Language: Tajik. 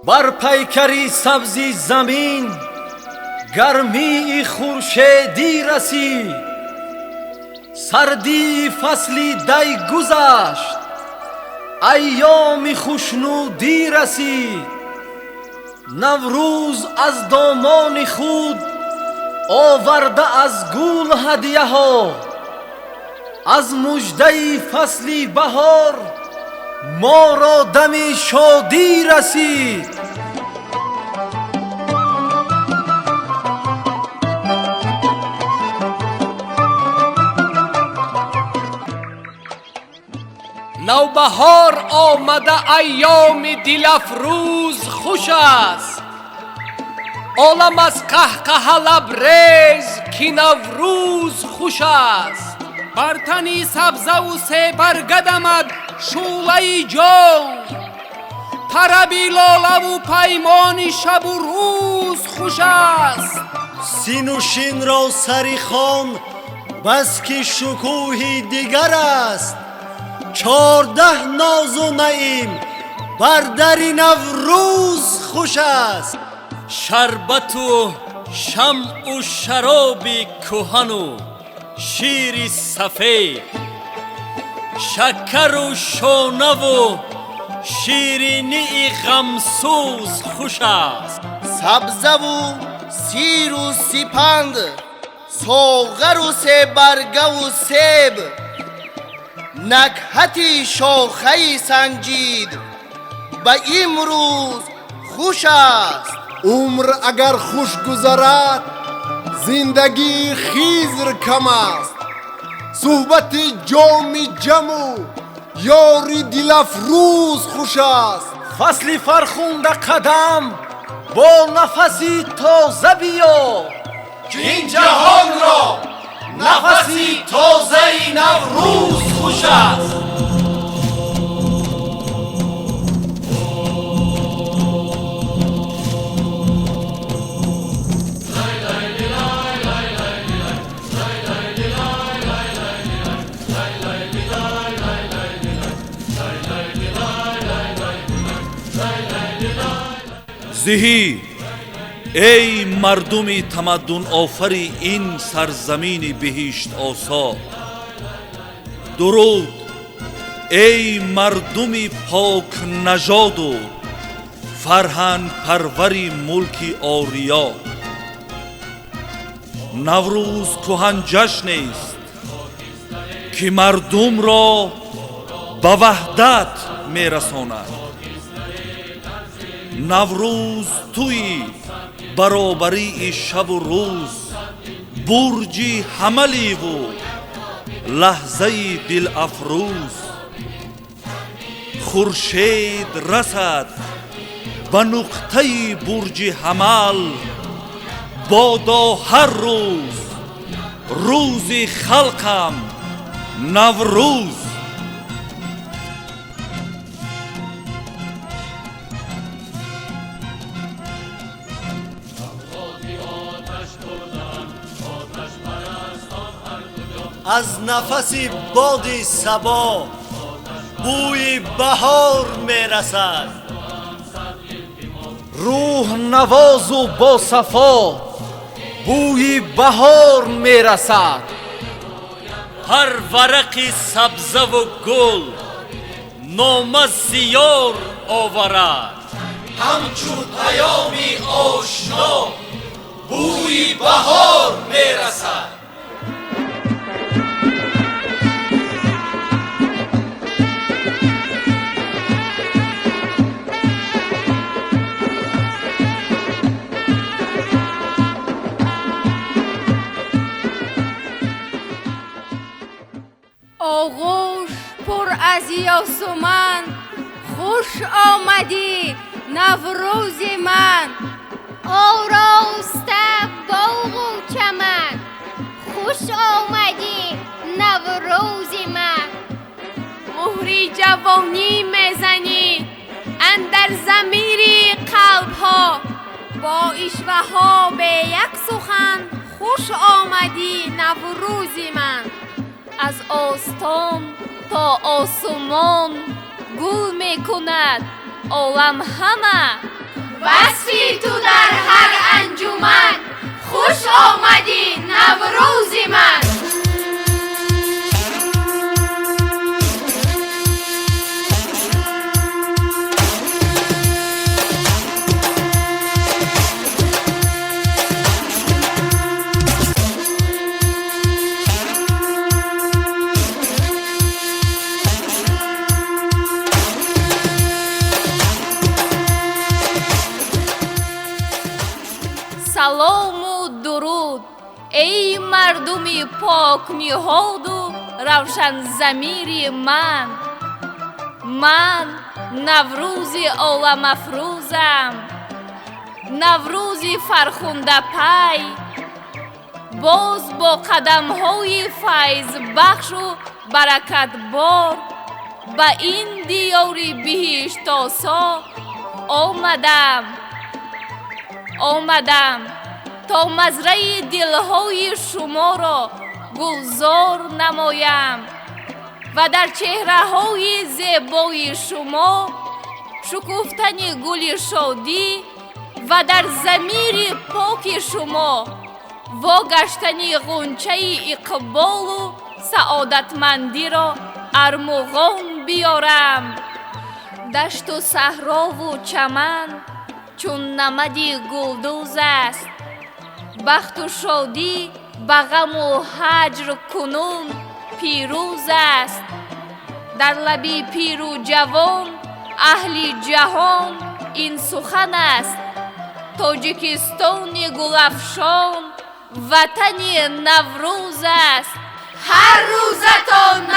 Бар пайкари сабзи замин гармии хуршедӣ расид, сардии фасли дай гузашт, айёми хушнудӣ расид. Наврӯз аз домони худ оварда аз гул ҳадияҳо, аз муждаи фасли баҳор моро дами шодӣ расид. Навбаҳор омада, айёми дилафрӯз хуш аст. Олам аз қаҳқаҳа лабрез, ки Наврӯз хуш аст. Бар тани сабзаву себарга дамад шӯълаи ҷон, тараби лолаву паймони шабу рӯз хуш аст. Сину шинро сари хон, бас ки шукӯҳи дигар аст. 14 нозу наим бар дари Наврӯз хуш аст. Шарбату шамъу шароби кӯҳану шири сафед, шакару шонаву ширинии ғамсӯз хуш аст. Сабзаву сиру сипанд, соғару себаргаву себ, накҳати шохаи санҷид ба имрӯз хуш аст. Умр агар хуш гузарад, зиндагии Хизр кам аст. Суҳбати ҷоми ҷаму ёри дилафрӯз хуш аст. Фасли фархунда қадам бо нафаси тоза биё, ин ҷаҳонро нафаси тозаи Наврӯз хуш аст. Зиҳӣ, эй мардуми тамаддунофари ин сарзамини биҳиштосо, дуруд, эй мардуми покнажоду фарҳангпарвари мулки Ориё. Наврӯз кӯҳанҷашнест, ки мардумро ба ваҳдат мерасонад. Наврӯз туи баробарии шабу рӯз, бурҷи ҳамаливу лаҳзаи дилафрӯз. Хуршед расад ба нуқтаи бурҷи ҳамал, бодо ҳар рӯз рӯзи халқам Наврӯз. Аз нафаси боди сабо бӯи баҳор мерасад. Рӯҳ навозу босафо бӯи баҳор мерасад. Ҳар варақи сабзаву гул нома зиёр оварад. Ҳамчун паёми ошно бӯи баҳор мерасад. Оғӯш пур аз ёсуман, хуш омадӣ, Наврӯзи ман. Ороста боғу чаман, хуш омадӣ, Наврӯзи ман. Муҳри ҷавонӣ мезанӣ андар замири қалбҳо, бо ишваҳо бе як сухан, хуш омадӣ, Наврӯзи ман. Аз остон то осумон гул мекунад олам ҳама. Васфи ту дар ҳар анҷуман, хуш омадӣ, Наврӯзи ман. Салому дуруд, эй мардуми покниҳоду равшанзамири ман. Ман Наврӯзи оламафрӯзам, Наврӯзи фархундапай, боз бо қадамҳои файзбахшу баракатбор ба ин диёри биҳиштосо омадам. Омадам то мазраи дилҳои шуморо гулзор намоям ва дар чеҳраҳои зебои шумо шукуфтани гули шодӣ ва дар замири поки шумо вогаштани ғунчаи иқболу саодатмандиро армуғон биёрам. Дашту саҳрову чаман чун намади гулдӯз аст, бахту шодӣ ба ғаму ҳаҷр кунун пирӯз аст. Дар лаби пиру ҷавон аҳли ҷаҳон ин сухан аст: Тоҷикистони гулафшон ватани Наврӯз аст. Ҳар рӯзатон